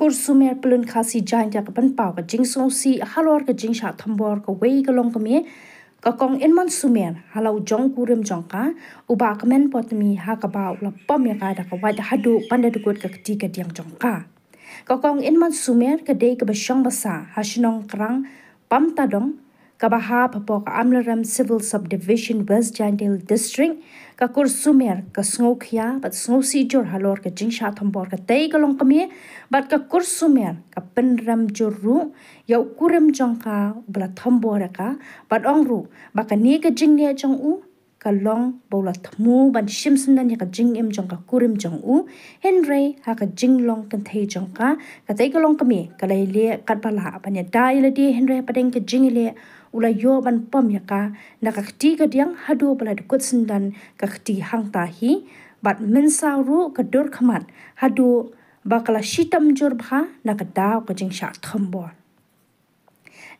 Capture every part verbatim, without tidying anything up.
Kur Sumer Pyllun Khasi Jaintia ka pynpaw ka jingsngewsih halor ka jingshah thombor kawei ka longkmie, ka Kong Inman Sumer, ha la u jong kurim jong ka, u Bah Kmen Potmi, ha kaba u la pom ïa ka da ka wait haduh ban da dkut ka kti ka diang jong ka. Ka Kong Inman Sumer ka dei kaba shong basa ha shnong Krang Pamtadong, kaba hap hapoh ka Amlarem Civil Subdivision, West Jaintia Hills District. Ka Kur Sumer ka sngewkhia bad sngewsih jur halor ka jingshah thombor katei ka longkmie, bad ka Kur Sumer ka pynrem jur ruh ïa u kurim jong ka uba la thombor ïa ka, bad ong ruh ba kane ka jingleh jong u ka long ba u la thmu ban shim syndon ïa ka jingim jong ka kurim jong u, hynrei ha ka jinglong kynthei jong ka, katei ka longkmie ka la ïaleh katba lah ban ïada ïa lade, hynrei hapdeng ka jingïaleh u la ïoh ban pom ïa ka na ka kti ka diang haduh ba la dkut syndon ka kti hangta hi, bad mynsaw ruh ka dur khmat haduh ba ka la shitom jur bha na ka daw ka jingshah thombor.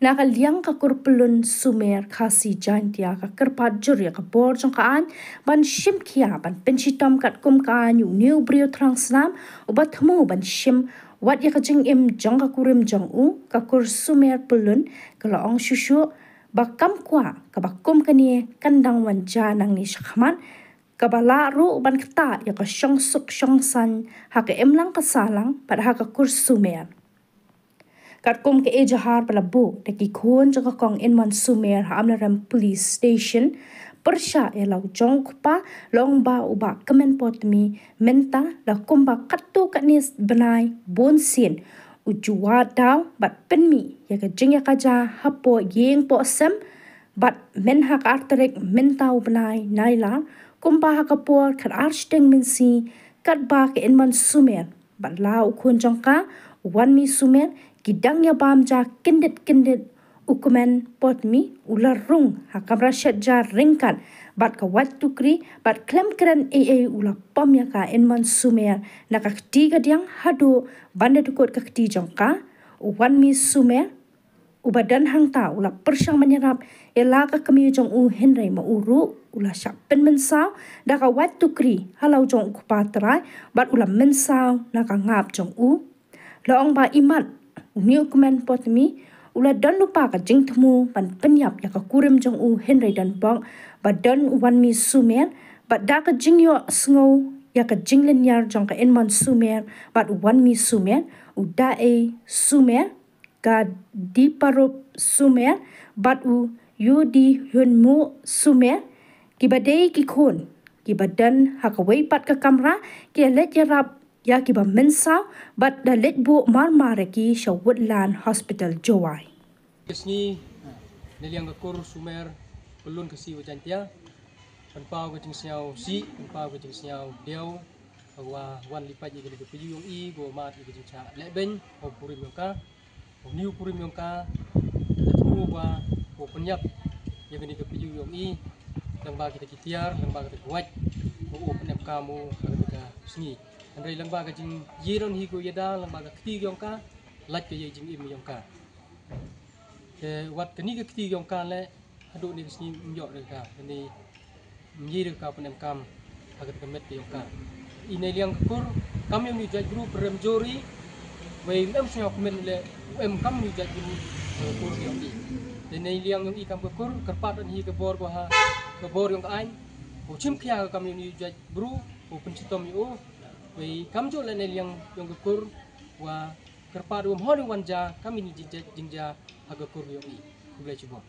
Na ka liang ka Kur Pyllun Sumer Khasi Jaintia ka kyrpad jur ïa ka bor jong ka aiñ ban shim khia ban pynshitom katkum ka aiñ ïa une u briew thrang snam uba thmu ban shim wat ïa ka jingim jong ka kurim jong u. Ka Kur Sumer Pyllun ka la ong shuh shuh ba kam kwah kaba kum kane kan dang wan jia nangne shakhmat, kaba lah ruh ban ktah ïa ka shongsuk shongsaiñ ha ka imlang ka sahlang bad ha ka Kur Sumer. Katkum ka ejahar ba la buh da ki khun jong ka Kong Inman Sumer ha Amlarem Police Station, pyrshah ïa la u jong u kpa, la ong ba u Bah Kmen Potmi mynta la kumba katto katne bnai bun sien u ju wad daw bad pynmih ïa ka jingïakajia hapoh ïing poh sem, bad myn ha ka ar tarik mynta u bnai Nailar, kumba ha ka por khatar shiteng mynsngi, katba ka Inman Sumer bad la u khun jong ka, u Wanmi Sumer, ki dang ïa bam ja kyndit kyndit, u Kmen Potmi u la rung ha kamra shet ja ryngkat bad ka Wait Tukri, bad khlem kren ei ei u la pom ïa ka Inman Sumer na ka kti ka diang haduh ban da dkut ka kti jong ka. U Wanmi Sumer uba don hangta u la pyrshang ban ïarap ïa la ka kmie jong u, hynrei ma u ruh u la shah pynmynsaw da ka Wait Tukri ha la u jong u kpa trai, bad u la mynsaw na ka ngap jong u. La ong ba imat une u Kmen Potmi u la don lypa ka jingthmu ban pynïap ïa ka kurim jong u, hynrei don bok ba don u Wanmi Sumer, bad da ka jingïohsngew ïa ka jinglynñiar jong ka Inman Sumer bad u Wanmi Sumer, u Daei Sumer, ka Diparup Sumer bad u Yudihunmu Sumer, kiba dei ki khun kiba don ha kawei pat ka kamra, ki la leit ïarap ïa kiba mynsaw bad da leit buh marmar ïa ki sha Woodland Hospital, Jowai. Ka sngi, na liang ka Kur Sumer Pyllun Khasi Jaintia, pynpaw ka jingsngewsih, pynpaw ka jingsngewdiaw, ka wa wan lipait ïa ka pyrshah ïong i, ka wa mad ïa ka jingshah lehbeiñ ha u kurim ïong ka. Une u kurim ïong ka, ka thmu ba u pynïap ïa kane ka pyrshah ïong i, lyngba kita ki tiar, lyngba kita ki wait, ba u pynemkam u ha kata ka sngi. Hynrei lyngba ka jingïadon hi ka ïada, lyngba ka kti ïong ka, lait ka ïa jingim ïong ka. Te wat kane ka kti ïong ka leh, haduh ne ka sngi ym ïoh re ka, ne ym ïoh re ka pynemkam ha kata ka met ka ïong ka. I na liang ka Kur, kam ïong i jait bru pyrem jur i, wei ym em sngewkmen leh, u em kam ïong i jait bru, eh, Kur ïong i. Te na liang ïong i kam ka Kur, kyrpad ïong hi ka bor ko ha, ka bor ïong ka aiñ, u shim khia kam ïong i jait bru, u pynshitom ïa u, wei kam ju leh na liang ïong ka Kur, wa kyrpad u ym hon wan ja, kam ïong i jing ja, jing ja, ha ka Kur ïong i. Khublei shibun.